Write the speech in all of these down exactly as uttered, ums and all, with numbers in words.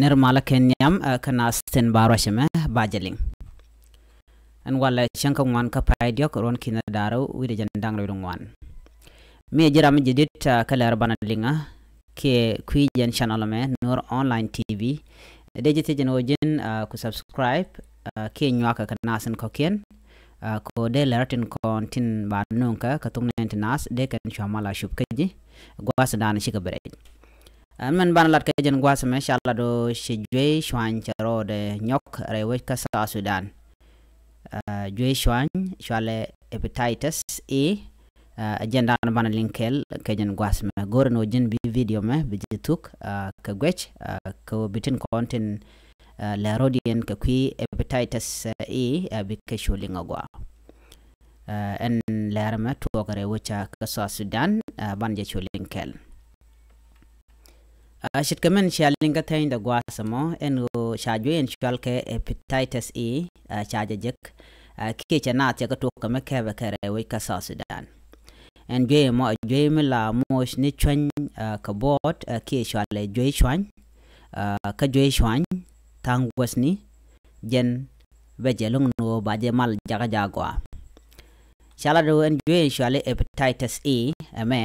Ner malä kɛ nhiam kä naath tin ba ruacɛ mɛ ba jɛ liŋ. Ɛn walɛ cäŋ kä ŋuan kä pay diɔk ruɔ̱n ki̱n da̱rä wi̱cdɛ jɛn da̱ŋ rɛw ŋuan. Mi ɛ ji̱ ram mi ji̱ dit kä lɛr banɛ liŋä kiɛ kui̱ jɛn channel mɛ Nuer Online T V. Dee ji̱ thiec jɛn ɣöö ji̱n ku subscribe kiɛ nyuakä kä naath tin kɔ̱kiɛn. Ko dee lɛr tin kɔn tin ba nuŋ kä kä thuk nɛn ti naath dee kɛn cua mal a cup kä ji̱. Gua̱th dan cikɛ bi rɛc. Ɛn mɛn banɛ lat kɛ jɛn gua̱th mɛ ca lat ɣöö ci juey cuany cɛ rɔɔdɛ nyɔk rɛy wec kä South Sudan. Juey cuany cualɛ hepatitis A. Ɛ jɛn dan banɛ liŋ kɛɛl kɛ jɛn gua̱th mɛ. Go̱rɛ ni ɣöö ji̱n bi video mɛ bi ji̱ thuk kɛ guec kɛ ɣöö bi tin kɔn tin lɛ rɔ̱diɛn kɛ kui̱ hepatitis A bi kɛ cu liŋ agua. Ɛn lɛr mɛ tuɔɔk rɛy wec kä South Sudan. Banɛ jɛ cu liŋ kɛɛl. Ce̱tkɛ mɛn cia liŋ kä thɛny dɛ gua̱a̱th ɛmɔ ɛn ɣöö ca juey ɛn cual kɛ hepatitis A ca jɛ jek. Kiɛ cɛ naath cɛ kɛ tuɔk kɛ mi kɛpɛ kɛ rɛy wec kä South Sudan. Ɛn juey ɛmɔ ɛ juey mi la moc ni cuany kɛ buɔɔt kiɛ cual ɛ juey cuany. Kä juey cuany tha̱a̱ŋ guäthni jɛn bɛ jɛ lo̱ŋ ni ɣöö ba jɛ mal jakä ja̱ gɔaa. Ca lat ɣöö ɛn juey ɛn cual i̱ hepatitis A ɛmɛ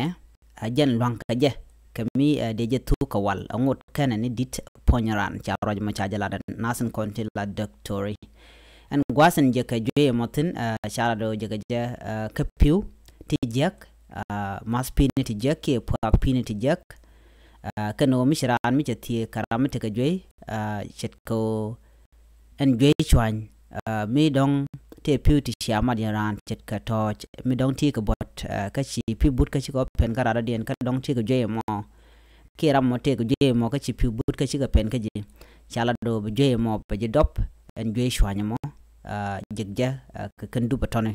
ɛ jɛn lua̱ŋ kɛ jɛ kɛ mi dee jɛ thuk kɛ wal ɛ ŋot kɛnɛ ni di̱t puɔ̱ny raan ca ruac mɔ ca jɛ lat naath tin kɔn ti la dɔktori. Ɛn gua̱th in jɛ kɛ juey ɛmɔ thi̱n ca lat ɣöö jɛ kɛ jɛ kä pi̱w ti jiäk, ma̱th pi̱ni ti jiäk kiɛ puaak pi̱ni ti jiäk. Kɛn ɣöö mi ci raan mi cɛ thiee kɛ ram mi tekɛ juey ce̱tkɛ ɣöö ɛn juey cuany mi dɔ̱ŋ tëë pi̱w ti cia mat yɛn raan ce̱tkɛ tɔ̱ɔ̱c mi dɔ̱ŋ ti̱i̱ kɛ buɔ̱t kä ci pi̱w but kä cikɛ pɛn kä radɔ̱diɛn kä dɔ̱ŋ ti̱i̱ kɛ juey ɛmɔ. Kiɛ ram mɔ tëë kɛ juey ɛmɔ kä ci pi̱w but kä cikɛ pɛn kä ji̱. Ca lat ɣöö bi juey ɛmɔ bɛ ji̱ dɔp ɛn juey cuany ɛmɔ. Jek jɛ kɛ kɛn dup ɛ tɔ̱ni.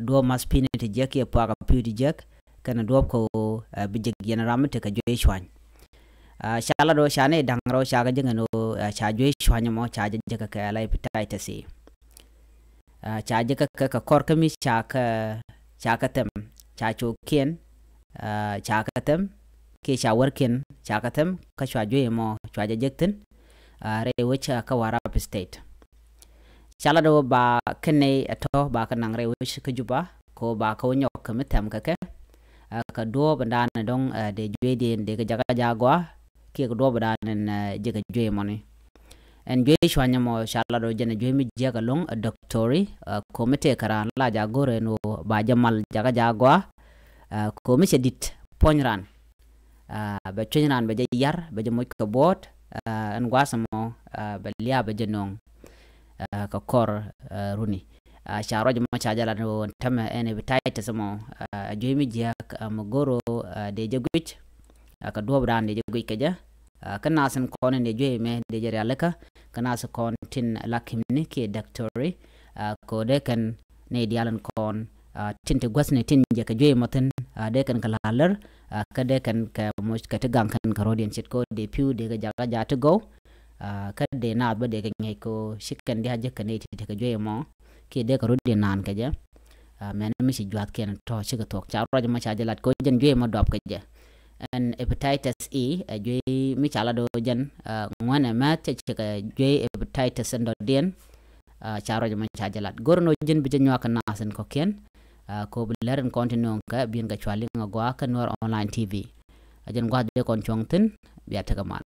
Duɔ̱ɔ̱p ma̱th pi̱ni ti jiäk kiɛ puakä pi̱w ti jiäk kɛnɛ duɔ̱ɔ̱p kɛ ɣöö bi jek yɛn ram mi tekɛ juey cuany. Ca lat ɣöö ca nɛy da̱ŋ rɛw ca kɛ jek ɛn ɣöö ca juey cuany ɛmɔ ca jɛ jek kɛ kɛ la hepatitis A. Ca jek kɛ kɛ kɔr kä mi ca kɛ ca kɛ thɛm ca cokiɛn ca kɛ thɛm kiɛ ca wärkiɛn ca kɛ thɛm kä cua juey ɛmɔ cua jɛ jek thi̱n. Rɛy wec kä Warrap State. Ca lat ɣöö ba kɛ nɛy ɛ tɔ̱ ba kɛ naŋ rɛy wec kä Juba kɛ ɣöö ba kɛ wä nyɔk kɛ mi thɛm kɛ kɛ. Kɛ duɔ̱ɔ̱p ɛn daanɛ dɔ̱ŋ dee jueydiɛn dee kɛ jakä ja̱ gɔaa kiɛ kɛ duɔ̱ɔ̱p ɛn daanɛ jɛ kɛ juey ɛmɔni. Ɛn juey cuany ɛmɔ ca lat ɣöö jɛn ɛ juey mi jiäk ɛlɔ̱ŋ ɛ dɔktori. Komi tëë kɛ raan la ja̱ go̱rɛ ɛn ɣöö ba jɛ mal jakä ja̱ gɔaa. Komi cɛ di̱t puɔ̱ny raan bɛ cuny raan bɛ jɛ yar bɛ jɛ moc kɛ buɔ̱ɔ̱t. Ɛn gua̱a̱th ɛmɔ bɛ lia̱a̱ bɛ jɛ no̱o̱ŋ kɛ kɔr runi. Ca ruac mɔ ca jɛ lat ni ɣöö tämɛ ɛn hepatitis mɔ ɛ juey mi jiääk mɛ go̱r ɣöö dee jɛ guic. Kɛ duɔ̱ɔ̱p raan dee jɛ guic kɛ jɛ. Kä naath in kɔn in dee juey mɛ dee jɛ rialikä kä naath in kɔn tin la kimni kiɛ dɔktori. Kɛ ɣöö dee kɛn nɛy diaal in kɔn tin ti guäthni tin jɛ kɛ juey mɔ thi̱n dee kɛn kɛ la̱r lär. Kä dee kɛn kɛ moc kɛ ti gaŋ kɛn kɛ ro̱diɛn ce̱tkɛ ɣöö dee pi̱w dee kɛ jakä ja̱ ti gɔw. Kä dee naath bä dee kɛ ŋi̱eec kɛ ɣöö ci kɛn diaal jek kɛ nɛy ti tekɛ juey mɔ kiɛ dee kɛ ro̱diɛn naan kɛ jɛ. Mɛn mi ci jua̱thkiɛn tɔ̱ cikɛ thuɔ̱k ca ruac mɔ ca jɛ lat kɛ ɣöö jɛn juey mɔ dɔp kɛ jɛ. Ɛn hepatitis A ɛ juey mi ca lat ɣöö jɛn ŋuɛ̈nɛ mɛth cɛ cikɛ juey hepatitis ɛn dɔ̱diɛn. Ca ruac mɔ ca jɛ lat go̱r ɛn ɣöö ji̱n bi jɛ nyuak kɛ naath in kɔ̱kiɛn. Kɛ ɣöö bi lär in kɔn ti nööŋ kɛ bi̱i̱n kɛ cua liŋ agɔaa kä Nuer Online T V. Ɛ jɛn gua̱th dee kɔn cuɔ̱ŋ thi̱n bia tekɛ mal.